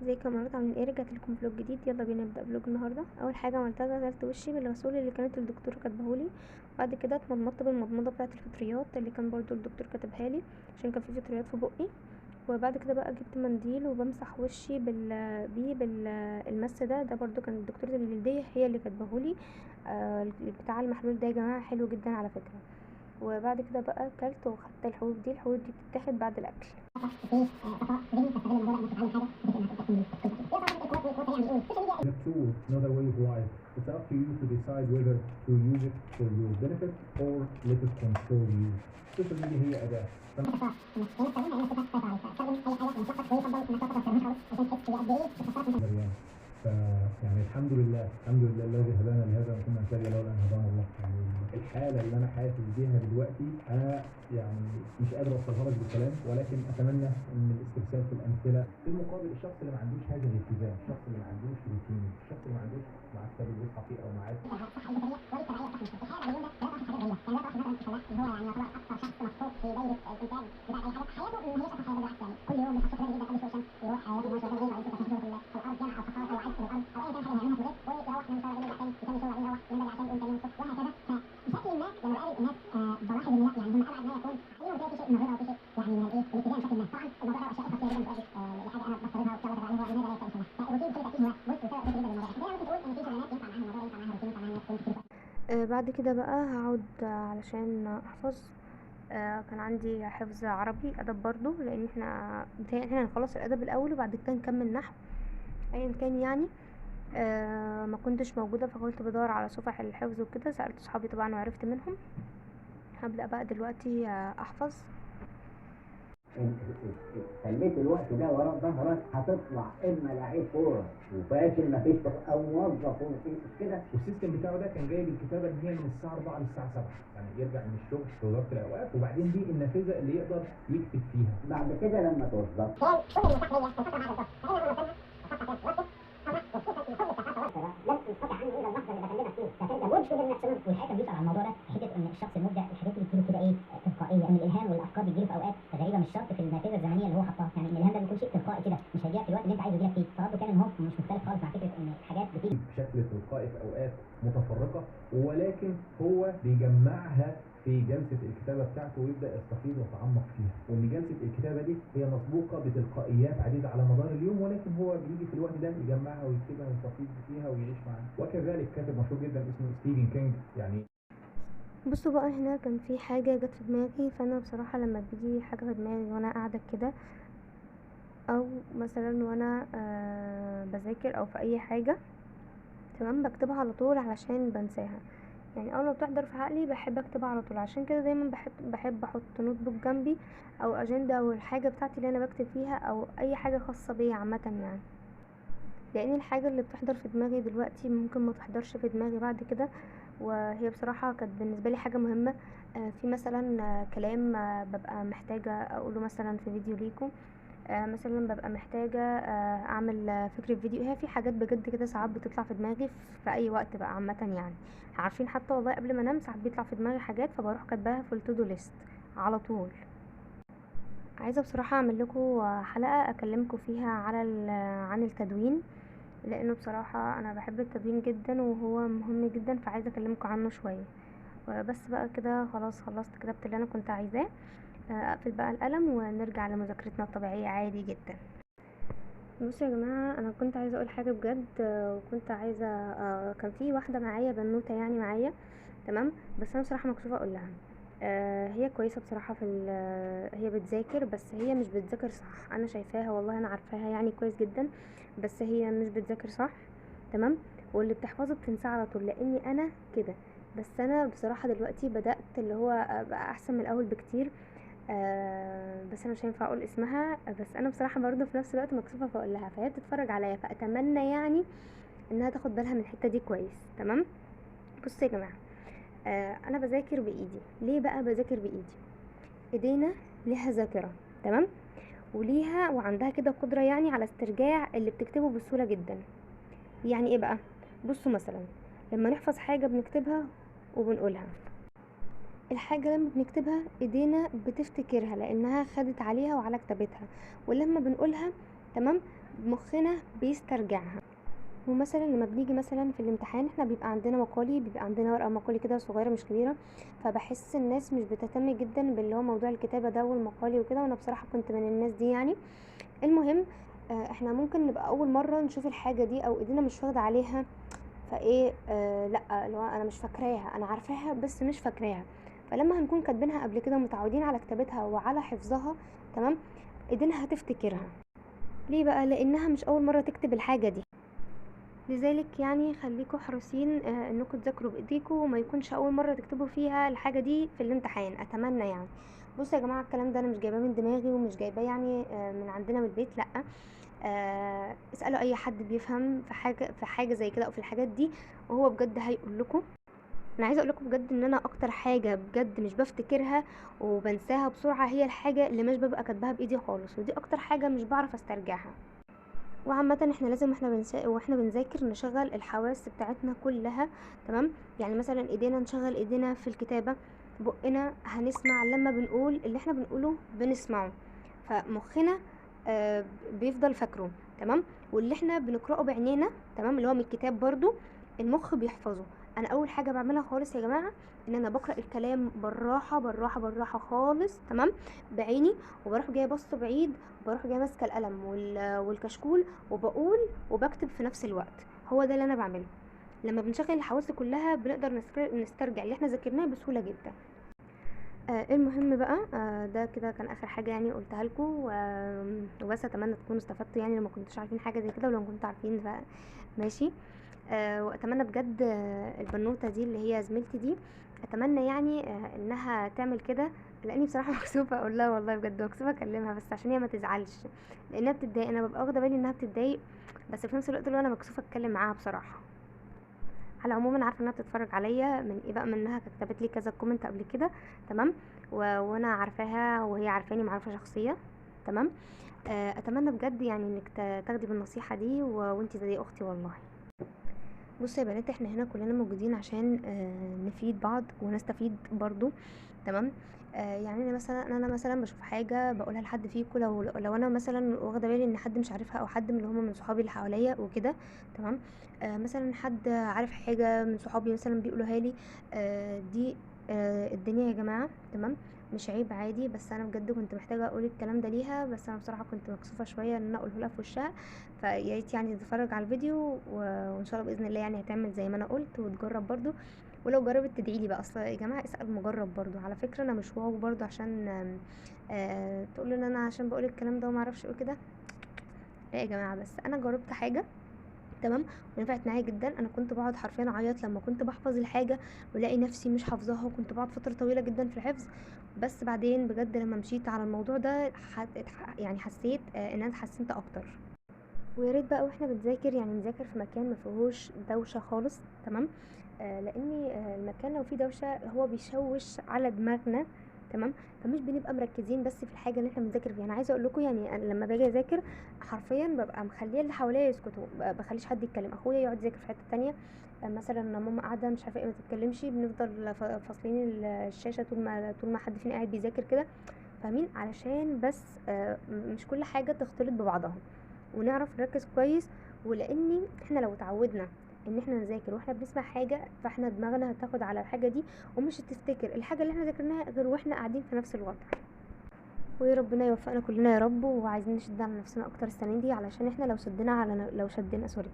ازيكم يا مرات؟ عاملين ايه؟ رجعت لكم vlog جديد. يلا بينا نبدا vlog النهارده. اول حاجة عملتها غسلت وشي بالغسول اللي كانت الدكتورة كاتبهولي، بعد كده اتمضمضت بالمضمضه بتاعه الفطريات اللي كان برضو الدكتور كاتبها لي عشان كان في فطريات في بقي. وبعد كده بقى جبت منديل وبمسح وشي بيه بالمس ده برضو كان الدكتورة الجلدية هي اللي كاتبهولي. بتاع المحلول ده يا جماعة حلو جدا على فكرة. وبعد كده بقى اكلت وخدت الحبوب دي. الحبوب دي بتتاخد بعد الاكل. A tool, not a way of life. It's up to you to decide whether to use it for your benefit or let it control you. ال social media هي أداة. ف يعني الحمد لله، الحمد لله الذي هدانا لهذا وما كنا نهتدي لولا ان هدانا الله. يعني الحالة اللي انا حاسس بيها دلوقتي انا يعني مش قادر اوصلها لك بالكلام، ولكن اتمنى ان الاسترسال في الامثلة. في المقابل الشخص اللي ما عندوش هذا الالتزام، الشخص اللي ما عندوش روتين، الشخص اللي ما عندوش ميعاد ثابت بيصحى فيه او ميعاد بعد كده بقى هقعد علشان احفظ. كان عندي حفظ عربي ادب برضو، لان احنا متهيألي احنا هنخلص الادب الاول وبعد كده نكمل نحو ايا كان يعني. ما كنتش موجودة فكنت بدور على صفح الحفظ وكده، سالت صحابي طبعا وعرفت منهم. هبدا بقى دلوقتي احفظ. خليت الوقت ده وراء ظهرك هتطلع اما لعيب كورة وفاشل مفيش او موظف ومفيش كده. وال system بتاعه ده كان جايب الكتابة ان هي من الساعة 4 للساعة 7، يعني يرجع من الشغل في وزارة الاوقاف وبعدين دي النافذة اللي يقدر يكتب فيها. بعد كده لما توظف والحقيقة كان بيسال على الموضوع ده، حتة ان الشخص المبدع الحاجات اللي بتجيله كده ايه تلقائية، ان الالهام والافكار بتجيله في اوقات غريبة مش شرط في النافذة الزمنية اللي هو حطها، يعني ان الالهام ده بيكون شيء تلقائي كده مش هيجيلك في الوقت اللي انت عايزه يجيلك فيه. فرده كان ان هو مش مختلف خالص مع فكرة ان الحاجات بتيجي بشكل تلقائي في اوقات متفرقة، ولكن هو بيجمعها في جلسة الكتابة بتاعته ويبدأ يستفيد ويتعمق فيها، وإن جلسة الكتابة دي هي مسبوقة بتلقائيات عديدة على مدار اليوم، ولكن هو بيجي في الوقت ده يجمعها ويكتبها ويستفيد فيها ويعيش معاها. وكذلك كاتب مشهور جدا اسمه ستيفن كينج. يعني بصوا بقى هنا كان في حاجة جت في دماغي، فأنا بصراحة لما بيجي حاجة في دماغي وأنا قاعدة كده أو مثلا وأنا بذاكر أو في أي حاجة، تمام، بكتبها على طول علشان بنساها. يعني اول ما بتحضر في عقلي بحب اكتبها على طول، عشان كده دايما بحب احط notebook جنبي او اجندة او الحاجة بتاعتي اللي انا بكتب فيها او اي حاجة خاصة بيا عامة يعني، لان الحاجة اللي بتحضر في دماغي دلوقتي ممكن ما تحضرش في دماغي بعد كده. وهي بصراحة كانت بالنسبة لي حاجة مهمة. في مثلا كلام ببقى محتاجه اقوله مثلا في فيديو ليكم، مثلا ببقى محتاجة اعمل فكرة فيديو. هي في حاجات بجد كده ساعات بتطلع في دماغي في اي وقت بقى عامة يعني، عارفين حتى والله قبل ما انام ساعات بيطلع في دماغي حاجات فبروح كاتباها في ال to do list على طول. عايزة بصراحة اعمل لكم حلقة اكلمكم فيها على عن التدوين، لانه بصراحة انا بحب التدوين جدا وهو مهم جدا، فعايزة اكلمكم عنه شوية. بس بقى كده خلاص خلصت كتابة اللي انا كنت عايزاه. اقفل بقى القلم ونرجع لمذاكرتنا الطبيعية عادي جدا. بصوا يا جماعة، انا كنت عايزة اقول حاجة بجد، وكنت عايزة كان في واحدة معايا بنوتة يعني معايا، تمام، بس انا بصراحة مكسوفة اقول لها. هي كويسة بصراحة في هي بتذاكر، بس هي مش بتذاكر صح. انا شايفاها والله، انا عارفاها يعني كويس جدا، بس هي مش بتذاكر صح، تمام، واللي بتحفظه بتنساه على طول، لاني انا كده. بس انا بصراحة دلوقتي بدأت اللي هو ابقى احسن من الاول بكتير. بس انا مش هينفع اقول اسمها، بس انا بصراحة برضو في نفس الوقت مكسوفه فاقول لها، فهي بتتفرج عليا، فاتمنى يعني انها تاخد بالها من الحتة دي كويس، تمام. بصوا يا جماعة، انا بذاكر بايدي. ليه بقى بذاكر بايدي؟ ايدينا ليها ذاكره، تمام، وليها وعندها كده قدره يعني على استرجاع اللي بتكتبه بسهولة جدا. يعني ايه بقى؟ بصوا مثلا لما نحفظ حاجة بنكتبها وبنقولها، الحاجة لما بنكتبها ايدينا بتفتكرها لانها خدت عليها وعلى كتابتها، ولما بنقولها تمام مخنا بيسترجعها. ومثلا لما بنيجي مثلا في الامتحان احنا بيبقى عندنا مقالي، بيبقى عندنا ورقة مقالي كده صغيرة مش كبيرة، فبحس الناس مش بتهتم جدا باللي هو موضوع الكتابة ده والمقالي وكده، وانا بصراحة كنت من الناس دي يعني. المهم احنا ممكن نبقى اول مرة نشوف الحاجة دي او ايدينا مش واخده عليها، فايه لا اللي هو انا مش فاكراها، انا عارفاها بس مش فاكراها. فلما هنكون كاتبينها قبل كده ومتعودين على كتابتها وعلى حفظها، تمام، ايدينا هتفتكرها. ليه بقى؟ لانها مش اول مرة تكتب الحاجة دي. لذلك يعني خليكم حريصين انكم تذاكروا بايديكم وما يكونش اول مرة تكتبوا فيها الحاجة دي في الامتحان، اتمنى يعني. بصوا يا جماعة، الكلام ده انا مش جايباه من دماغي ومش جايباه يعني من عندنا من البيت، لا، اسالوا اي حد بيفهم في حاجة زي كده او في الحاجات دي، وهو بجد هيقول لكم. انا عايزه اقول لكم بجد ان انا اكتر حاجة بجد مش بفتكرها وبنساها بسرعة هي الحاجة اللي مش ببقى كاتباها بايدي خالص، ودي اكتر حاجة مش بعرف استرجعها. وعامة احنا لازم واحنا بنذاكر نشغل الحواس بتاعتنا كلها، تمام. يعني مثلا ايدينا، نشغل ايدينا في الكتابة، بقنا هنسمع لما بنقول اللي احنا بنقوله بنسمعه، فمخنا بيفضل فاكره، تمام. واللي احنا بنقراه بعينينا، تمام، اللي هو من الكتاب برضو المخ بيحفظه. انا اول حاجة بعملها خالص يا جماعة ان انا بقرا الكلام بالراحة بالراحة بالراحة خالص، تمام، بعيني، وبروح جاية بص بعيد، وبروح جاية ماسكه القلم والكشكول وبقول وبكتب في نفس الوقت. هو ده اللي انا بعمله. لما بنشغل الحواس كلها بنقدر نسترجع اللي احنا ذاكرناه بسهولة جدا. المهم بقى ده كده كان اخر حاجة يعني قلتها لكم، وبس اتمنى تكونوا استفدتوا يعني لو ما كنتوش عارفين حاجة زي كده، ولو ما كنتوا عارفين فماشي. واتمنى بجد البنوته دي اللي هي زميلتي دي، اتمنى يعني انها تعمل كده، لاني بصراحة مكسوفه اقول لها، والله بجد مكسوفه اكلمها، بس عشان هي ما تزعلش لانها بتتضايق. انا ببقى واخده بالي انها بتتضايق، بس في نفس الوقت اللي انا مكسوفه اتكلم معاها بصراحة. على العموم انا عارفه انها بتتفرج عليا من ايه بقى، منها كتبت لي كذا comment قبل كده، تمام، وانا عارفاها وهي عارفاني معرفة شخصية، تمام. اتمنى بجد يعني انك تاخدي بالنصيحة دي، وانتي زي اختي والله. بصوا يا بنات، احنا هنا كلنا موجودين عشان نفيد بعض ونستفيد برضو، تمام. يعني انا مثلا بشوف حاجة بقولها لحد فيكم، لو انا مثلا واخده بالي ان حد مش عارفها او حد من اللي هم من صحابي اللي حواليا وكده، تمام. مثلا حد عارف حاجة من صحابي مثلا بيقولوها لي، دي الدنيا يا جماعة، تمام، مش عيب عادي. بس انا بجد كنت محتاجه اقول الكلام ده ليها، بس انا بصراحة كنت مكسوفه شوية ان انا اقوله لها في وشها. فيا ريت يعني تتفرج على الفيديو، وان شاء الله باذن الله يعني هتعمل زي ما انا قلت وتجرب برضو، ولو جربت تدعي لي بقى. اصل يا جماعة اسال مجرب برضو، على فكرة انا مش wow برضو عشان تقول ان انا عشان بقول الكلام ده وما اعرفش ايه كده، لا يا جماعة، بس انا جربت حاجة، تمام، ونفعت معايا جدا. انا كنت بقعد حرفيا اعيط لما كنت بحفظ الحاجة ولاقي نفسي مش حافظاها، وكنت بقعد فترة طويلة جدا في الحفظ. بس بعدين بجد لما مشيت على الموضوع ده يعني حسيت ان انا اتحسنت اكتر. ويا ريت بقى واحنا بنذاكر يعني نذاكر في مكان ما فيهوش دوشه خالص، تمام، لان المكان لو فيه دوشه هو بيشوش على دماغنا، تمام، فمش بنبقى مركزين بس في الحاجة اللي احنا بنذاكر فيها. انا عايزه اقول لكم يعني أنا لما باجي اذاكر حرفيا ببقى مخليه اللي حواليا يسكتوا، ما بخليش حد يتكلم، اخويا يقعد يذاكر في حتة تانية، مثلا ماما قاعدة مش عارفه ايه ما تتكلمش، بنفضل فاصلين الشاشة طول ما حد فينا قاعد بيذاكر كده، فاهمين؟ علشان بس مش كل حاجة تختلط ببعضها ونعرف نركز كويس. ولان احنا لو اتعودنا ان احنا نذاكر واحنا بنسمع حاجة، فاحنا دماغنا هتاخد على الحاجة دي ومش هتفتكر الحاجة اللي احنا ذاكرناها غير واحنا قاعدين في نفس الوضع. ويا ربنا يوفقنا كلنا يا رب. وعايزين نشد على نفسنا اكتر السنة دي، علشان احنا لو شدنا على لو شدنا سوري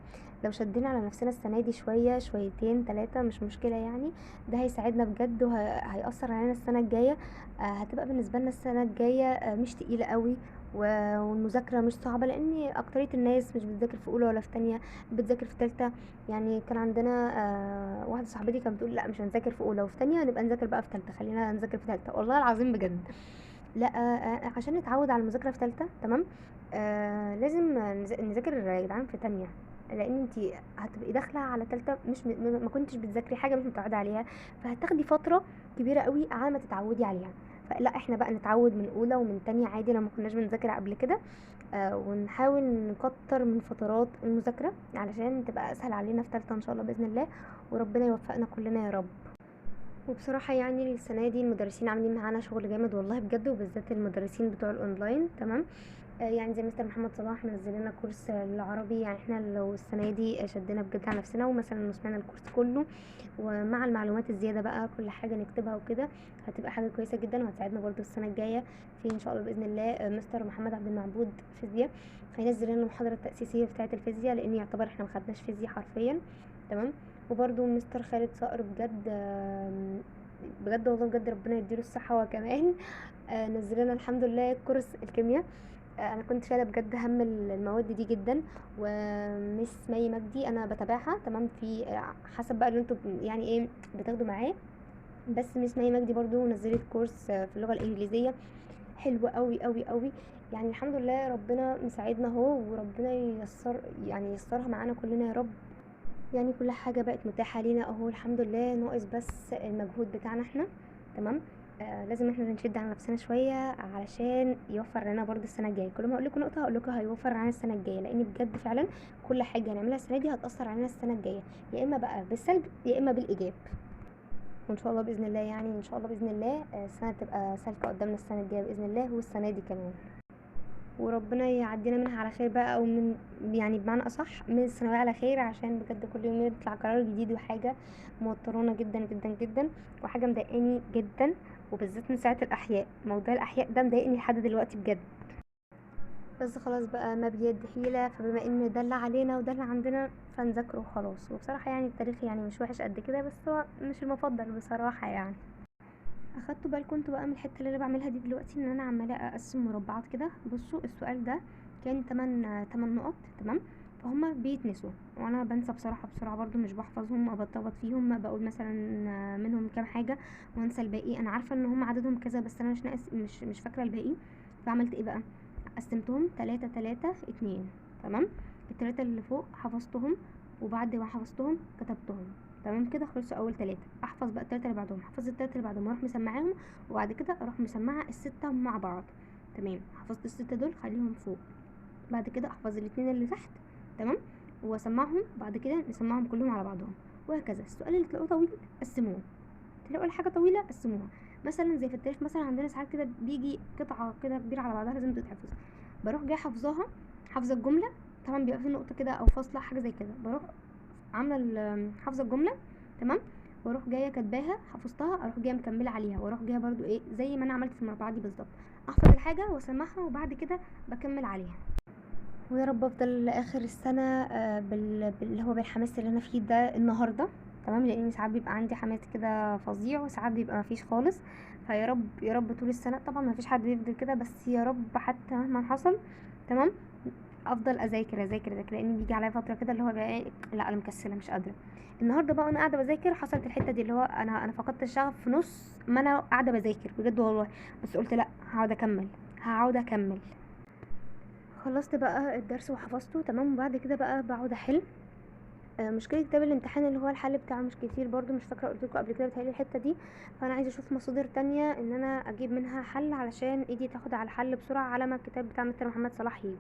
لو شدينا على نفسنا السنة دي شوية شويتين ثلاثة مش مشكلة يعني، ده هيساعدنا بجد وهيأثر علينا السنة الجاية. هتبقى بالنسبة لنا السنة الجاية مش تقيلة قوي، والمذاكرة مش صعبة، لان اكتريه الناس مش بتذاكر في اولى ولا في تانية، بتذاكر في تالتة. يعني كان عندنا واحدة صاحبتي كانت بتقول لا مش هنذاكر في اولى وفي تانية، نبقى نذاكر بقى في تالتة، خلينا نذاكر في تالتة. والله العظيم بجد لا، عشان نتعود على المذاكرة في تالتة، تمام، لازم نذاكر يا جدعان في تانية، لان انتي هتبقي داخله على تالتة مش ما كنتش بتذاكري حاجة مش متعوده عليها، فهتاخدي فترة كبيرة قوي على ما تتعودي عليها. فلا احنا بقى نتعود من اولى ومن تانية عادي لو ما كناش بنذاكر قبل كده، ونحاول نكتر من فترات المذاكرة علشان تبقى اسهل علينا في تالتة ان شاء الله باذن الله، وربنا يوفقنا كلنا يا رب. وبصراحة يعني السنة دي المدرسين عاملين معانا شغل جامد والله بجد، وبالذات المدرسين بتوع الاونلاين، تمام. يعني زي مستر محمد صلاح منزل لنا كورس العربي، يعني احنا لو السنة دي شدنا بجد على نفسنا ومثلا سمعنا الكورس كله ومع المعلومات الزيادة بقى كل حاجة نكتبها وكده، هتبقى حاجة كويسة جدا وهتساعدنا برضو السنة الجاية. في ان شاء الله باذن الله مستر محمد عبد المعبود فيزياء هينزل لنا المحاضرة التاسيسية بتاعه الفيزياء، لان يعتبر احنا ما خدناش فيزياء حرفيا، تمام. وبرضو مستر خالد صقر بجد بجد والله بجد ربنا يديله الصحة، وكمان نزل لنا الحمد لله كورس الكيمياء. انا كنت شايله بجد هم المواد دي جدا. ومس مي مجدي انا بتابعها، تمام، في حسب بقى اللي انتوا يعني ايه بتاخدوا معاه، بس مس مي مجدي برضو نزلت كورس في اللغة الانجليزية حلو قوي قوي قوي، يعني الحمد لله ربنا مساعدنا اهو، وربنا ييسر يعني ييسرها معانا كلنا يا رب. يعني كل حاجة بقت متاحة لينا اهو الحمد لله، ناقص بس المجهود بتاعنا احنا، تمام. لازم احنا نشد على نفسنا شوية علشان يوفر لنا برضه السنة الجاية. كل ما اقول لكم نقطة هقول لكم هيوفر علينا السنة الجاية، لان بجد فعلا كل حاجة هنعملها السنة دي هتاثر علينا السنة الجاية، يا اما بقى بالسلب يا اما بالايجاب. وان شاء الله باذن الله، يعني ان شاء الله باذن الله السنة تبقى سالكة قدامنا السنة الجاية باذن الله، والسنة دي كمان، وربنا يعدينا منها على خير بقى، او من يعني بمعنى اصح من الثانوية على خير، عشان بجد كل يوم يطلع قرار جديد وحاجه موترانا جدا جدا جدا، وحاجه مضايقاني جدا، وبالذات من ساعة الاحياء. موضوع الاحياء ده مضايقني لحد دلوقتي بجد، بس خلاص بقى ما بيد حيله، فبما ان ده اللي علينا وده اللي عندنا فنذاكره وخلاص. وبصراحة يعني التاريخ يعني مش وحش قد كده، بس هو مش المفضل بصراحة. يعني اخدتوا بالكم انتوا بقى من الحتة اللي انا بعملها دي دلوقتي، ان انا عماله اقسم مربعات كده. بصوا السؤال ده كان 8 نقط، تمام، فهما بيتنسوا وانا بنسى بصراحة بسرعة برضو، مش بحفظهم او بتلخبط فيهم، بقول مثلا منهم كام حاجة وانسى الباقي. انا عارفه ان هم عددهم كذا بس انا مش ناقص، مش فاكره الباقي. فعملت ايه بقى؟ قسمتهم 3 3 2، تمام. الثلاثة اللي فوق حفظتهم، وبعد ما حفظتهم كتبتهم، تمام كده خلصوا اول 3. احفظ بقى الثلاثة اللي بعدهم، حفظت الثلاثة اللي بعدهم اروح مسمعاهم، وبعد كده اروح مسمعه الستة مع بعض، تمام. حفظت الستة دول خليهم فوق، بعد كده احفظ الاثنين اللي تحت، تمام، واسمعهم، بعد كده نسمعهم كلهم على بعضهم، وهكذا. السؤال اللي تلاقوه طويل قسموه، تلاقوا الحاجة طويلة قسموها. مثلا زي في التاريخ مثلا عندنا ساعات كده بيجي قطعه كده كبيرة على بعضها لازم تتحفظ، بروح جاية حافظاها، حافظه الجملة، طبعا بيبقى في نقطة كده او فاصلة حاجة زي كده، بروح عامله حافظه الجملة، تمام، واروح جاية كاتباها حفظتها، اروح جاية مكملة عليها، واروح جاية برضو ايه زي ما انا عملت في المربعه دي بالظبط، احفظ الحاجة واسمعها وبعد كده بكمل عليها. ويا رب افضل لاخر السنة اللي هو بالحماس اللي انا فيه ده النهارده، تمام، لان ساعات بيبقى عندي حماس كده فظيع وساعات بيبقى مفيش خالص. فيا رب يا رب طول السنة، طبعا مفيش حد بيفضل كده، بس يا رب حتى مهما حصل، تمام، افضل اذاكر اذاكر اذاكر، لان بيجي عليا فترة كده اللي هو بقى إيه، لا انا مكسله مش قادرة. النهارده بقى وانا قاعدة بذاكر حصلت الحتة دي اللي هو انا فقدت الشغف في نص ما انا قاعدة بذاكر بجد والله، بس قلت لا هقعد اكمل هقعد اكمل. خلصت بقى الدرس وحفظته، تمام، وبعد كده بقى بقعد احل. مشكلة كتاب الامتحان اللي هو الحل بتاعه مش كتير برضو، مش فاكره قلت لكم قبل كده بتهيألي الحتة دي، فانا عايزه اشوف مصادر تانية ان انا اجيب منها حل علشان ايدي تاخد على الحل بسرعة على ما الكتاب بتاع مستر محمد صلاح يجي.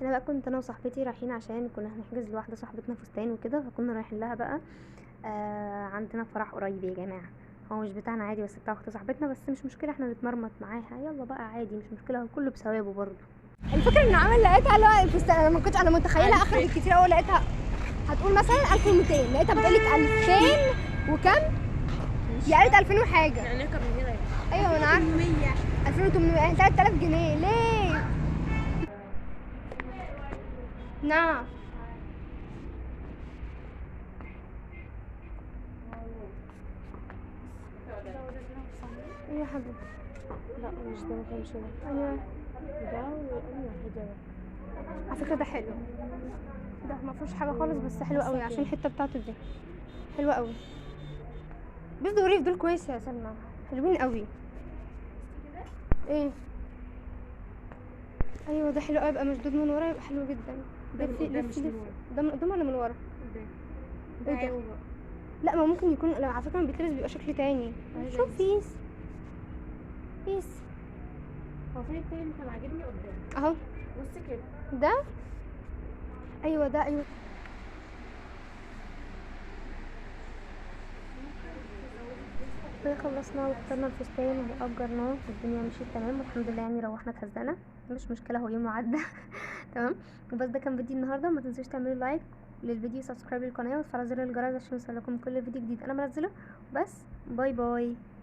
انا بقى كنت انا وصاحبتي رايحين عشان كنا هنحجز لواحدة صاحبتنا فستان وكده، فكنا رايحين لها بقى. عندنا فرح قريب يا جماعة، هو مش بتاعنا عادي بس بتاع اخت صاحبتنا، بس مش مشكلة احنا نتمرمط معاها، يلا بقى عادي مش مشكلة، هو كله بثوابه برضو. الفكرة ان عمل لقيتها اللي هو الفستان، انا ما كنتش انا متخيله اخر الكتير قوي، لقيتها هتقول مثلا 2200، لقيتها بتقول لك 2000 وكم؟ يا قالت 2000 وحاجه يعني نركب من هنا يعني. ايوه انا عارفه 2800 يعني 3000 جنيه ليه؟ نعم ايه يا حبيبي؟ لا مش ده، ما كانش ده. ايوه ده وانا ده على فكرة ده حلو، ده ما فيهوش حاجة خالص بس حلو قوي عشان الحتة بتاعته دي حلوة قوي. بس دوري في دول كويس يا سلمى، حلوين قوي. ايه ايوه ده حلو قوي، يبقى مشدود من ورا يبقى حلو جدا. ده من قدام مش من ورا. ده من قدام ولا من ورا؟ ده إيه ده؟ ايوه. لا ما ممكن يكون، لا على فكرة لما بيتلبس بيبقى شكل تاني. شوف فيس فيس، هو فين التاني اللي كان عاجبني قدام؟ اهو بص كده ده. ايوه ده ايوه. كده خلصنا واخترنا الفستان واجرناه والدنيا مشيت تمام والحمد لله، يعني روحنا اتهزقنا. مش مشكلة، هو يوم عدى. تمام، وبس ده كان فيديو النهارده. ما تنسوش تعملوا like للفيديو، subscribe للقناة، وتفعلوا زر الجرس عشان يوصلكم كل فيديو جديد انا بنزله. بس bye bye.